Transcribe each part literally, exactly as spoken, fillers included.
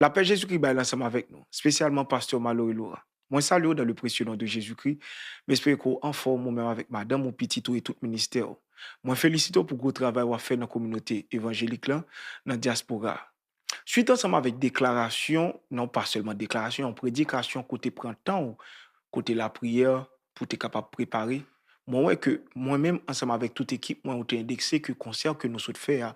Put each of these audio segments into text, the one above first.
Lapè Jezikri bay l ansanm avèk nou, espesyalman Pastè Malory Laurent. Mwen salye w dans le précieux nom de Jésus-Christ. M espere ke w anfòm, ou menm avèk madanm ou, pitit ou e tout ministè w. Mwen felisite w pou gwo travay w ap fè nan kominote evanjelik lan, nan dyaspora a. Swit ansanm avèk deklarasyon, non pa sèlman deklarasyon, yon predikasyon kote pran tan w, kote lapriyè pou te kapab prepare. Mwen wè ke mwen menm ansanm avèk tout ekip mwen, ou te endekse ke konsè ke nou sot fè a,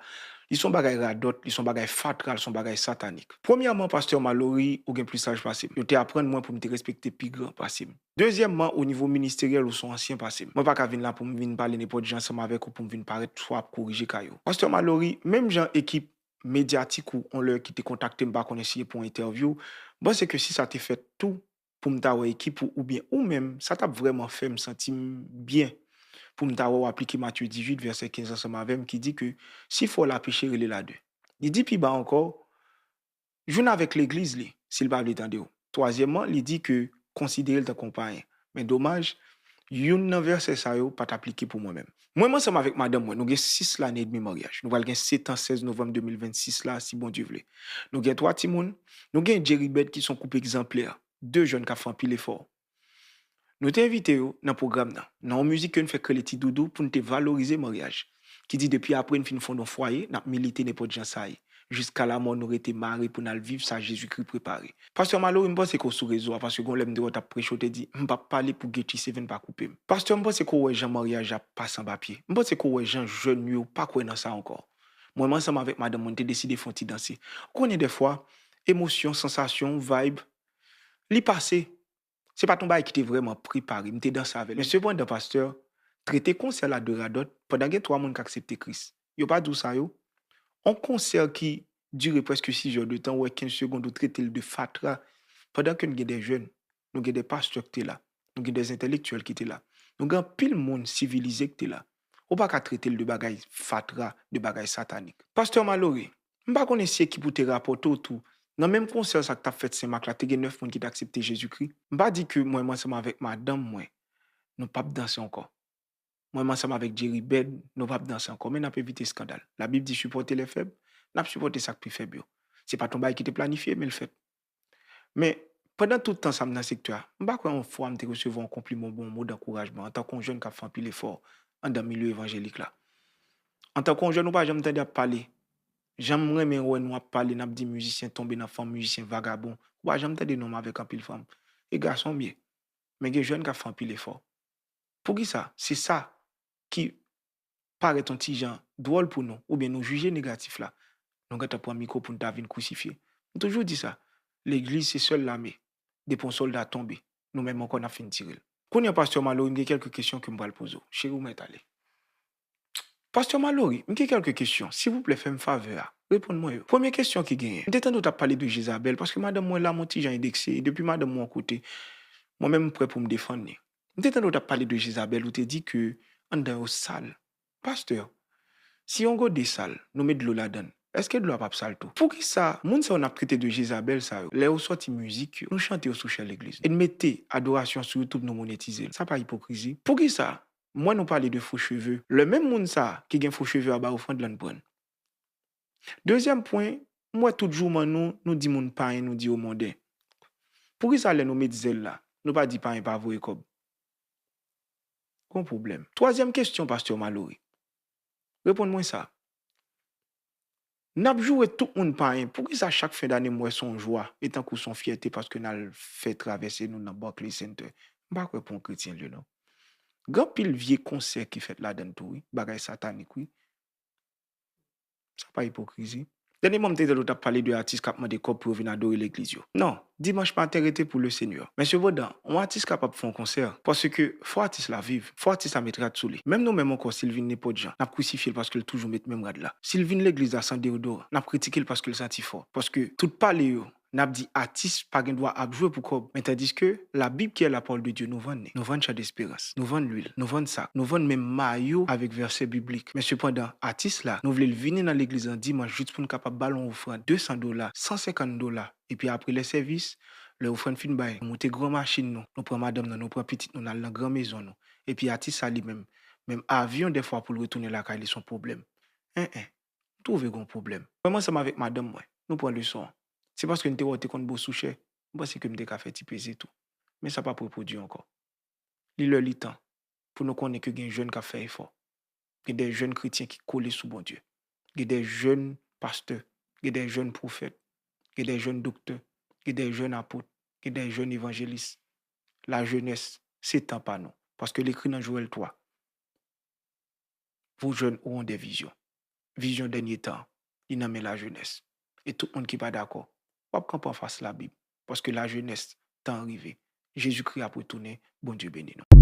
li se yon bagay radòt, li se yon bagay fatra, li se yon bagay satanik. Premyèman, Pastè Malory, ou gen plis laj pase m. Yo te aprann mwen pou m te respekte pi gran pase m. Dezyèmman, o nivo ministeryèl, ou se yon ansyen pase m. Mwen pa ka vin la pou m vin pale nenpòt jan ansanm avèk ou, pou m vin parèt swa ap korije kay ou. Pastè Malory, menm jan ekip medyatik ou, yon lè ki te kontakte m, pa konnen si e pou yon entèvyou, m panse ke si sa te fèt tou, pou m ta wè ekip ou, oubyen ou menm, sa t ap vrèman fè m santi m byen pou m ta wè w aplike Matye dizuit, vèsè kenz ansanm avè m, ki di ke si frè w la peche, rele l a de. Li di pi ba ankò, jwenn avèk legliz li, si l pa vle tande w. Twazyèmman, li di ke konsidere l tankou yon payen. Men domaj, youn nan vèsè sa yo pa t aplike pou mwen menm. Mwen menm ansanm avèk madanm mwen, nou gen sis lane edmi maryaj. Nou pral gen sèt an sèz novanm de mil vennsis la, si Bondye vle. Nou gen twa timoun. Nou gen Jerry Bed ki se yon koup egzanplè. De jèn k ap fè anpil efò. Nou te envite yo nan pwogram nan, nan yon mizik ke n fè k rele Ti Doudou pou n te valorize maryaj, ki di depi apre n fin fonde yon fwaye, n ap milite nenpòt jan sa ye. Jiska lamò nou rete mare pou n al viv sa Jezikri prepare. Pastè Malory, m panse ke w sou rezo a, paske gon lè m te wè w t ap preche, w te di, "M p ap pale pou Gucci Seven pa koupe m." Pastè, m panse ke w wè jan maryaj ap pase anba pye. M panse ke w wè jan jèn yo pa kwè nan sa ankò. Mwen menm ansanm avèk madanm mwen, n te deside fè yon ti danse. Ou konnen dèfwa, emosyon, sansasyon, vibe, li pase. Se pa t yon bagay ki te vrèman prepare, m te danse avè l. Men sepandan, pastè, trete konsè la de radòt, pandan gen twa moun k aksepte Kris. Yo pa di w sa yo? Yon konsè ki dire prèske sis è de tan, ou wè kenz segond ou trete l de fatra, pandan ke n gen de jèn, nou gen de pastè ki te la, nou gen de entèlektyèl ki te la, nou gen anpil moun sivilize ki te la. Ou pa ka trete l de bagay fatra, de bagay satanik. Pastè Malory, m pa konnen si ekip ou te rapòte w tou. Nan menm konsè sa k t ap fèt Sen Mak la, te gen nèf moun ki t aksepte Jezikri. M pa di ke mwen menm ansanm avèk madanm mwen, nou p ap danse ankò. Mwen menm ansanm avèk Jerry Bed, nou p ap danse ankò, men n ap evite eskandal. Labib di, "Sipòte lè fèb," n ap sipòte sa k pi fèb yo. Se pa t yon bagay ki te planifye, men l fèt. Men, pandan tout tan sa m nan sektè a, m pa kwè yon fwa m te resevwa yon konpliman oubyen yon mo dankourajman antanke yon jèn k ap fè anpil efò anndan milye evanjelik la. Antanke yon jèn, ou pa janm tande ap pale. Jan m renmen wè nou ap pale, n ap di mizisyen tonbe nan fanm, mizisyen vagabon. Ou pa janm tande non m avèk anpil fanm. E gason m ye. Men gen jèn k ap fè anpil efò. Poukisa? Se sa ki parèt yon ti jan dwòl pou nou, oubyen nou jije negatif la, nou gentan pran mikwo pou n ta vin krisifye. M toujou di sa, legliz se sèl lame. Depi yon sòlda tonbe, nou menm ankò n ap fin tire l. Kounye a, Pastè Malory, m gen kèlke kesyon ke m pral poze w. Cheri, ou mèt ale. Pastè Malory, m gen kèlke kesyon. Silvouplè, fè m favè a. Reponn mwen yo. Premye kesyon ki genyen. M te tande w t ap pale de Jezabèl, paske madanm mwen la, m yon ti jan endekse, e depi madanm mwen yon kote, mwen menm m prè pou m defann li. M te tande w t ap pale de Jezabèl, ou te di ke anndan yo sal. Pastè, si yon gode sal, nou met dlo ladan l, èske dlo a p ap sal tou? Poukisa moun sa yo n ap trete de Jezabèl sa yo, lè yo sòti mizik yo, nou chante yo sou chè legliz, e n mete adorasyon sou YouTube, nou monetize l? Sa pa ipokrizi? Poukisa mwen nou pale de fo cheve, lè menm moun sa ki gen fo cheve a bay ofrann lan, n pran l? Dezyèm pwen, m wè tout jouman nou, nou di moun payen, nou di yo monden. Poukisa lè nou met zèl la, nou pa di payen pa voye kòb? Gon pwoblèm. Twazyèm kesyon, Pastè Malory. Reponn mwen sa. N ap joure tout moun payen. Poukisa chak fen dane m wè se yon jwa, e tankou se yon fyète paske n al fè travèse nou nan Barclays Center? M pa kwè pou yon kretyen l ye non. Gen anpil vye konsè ki fèt ladan l tou wi, bagay satanik wi. Sa pa ipokrizi? Dènyèman, m te tande w t ap pale de atis k ap mande kòb pou yo vin adore legliz yo. Non, dimanch maten rete pou le Senyè. Men sepandan, yon atis kapab fè yon konsè, paske fò atis la viv, fò atis la met rad sou li. Menm nou menm ankò, si l vin nenpòt jan, n ap krisifye l paske l toujou met menm rad la. Si l vin legliz la san deyodoran, n ap kritike l paske l santi fò. Paske tout pale yo, n ap di atis pa gen dwa ap jwe pou kòb. Men tandiske Labib ki est la parole de Dieu, nou vann li. Nou vann Chant d'Espérance, nou vann lwil, nou vann sak, nou vann menm mayo avèk vèsè biblik. Men sepandan, atis la, nou vle l vini nan legliz lan dimanch jis pou n kapab ba l yon ofrann de san dola, san senkant dola. Epi apre lè sèvis, lè ofrann fin bay, nou moute gran machin nou, nou pran madanm nou, nou pran pitit nou, n al nan gran mezon nou. Epi atis sa li menm, menm avyon dèfwa pou l retounen lakay li se yon pwoblèm. En en. M twouve gon pwoblèm. Mwen menm ansanm avèk madanm mwen, nou pran leson an. Se paske m te wè w te konn bo sou chè, m panse ke m te ka fè ti peze tou. Men sa p ap repwodui ankò. Li lè li tan pou nou konnen ke gen jèn k ap fè efò. Gen de jèn kretyen ki kole sou Bondye. Gen de jèn pastè, gen de jèn pwofèt, gen de jèn doktè, gen de jèn apot, gen de jèn evanjelis. Lajenès, se tan pa nou. Paske l ekri nan Jowèl twa, Vos jeunes auront des visions. Vizyon dènye tan, li nan men lajenès. E tout moun ki pa dakò, w ap kanpe anfas Labib. Paske lajenès, tan an rive. Jezikri ap retounen. Bondye beni nou.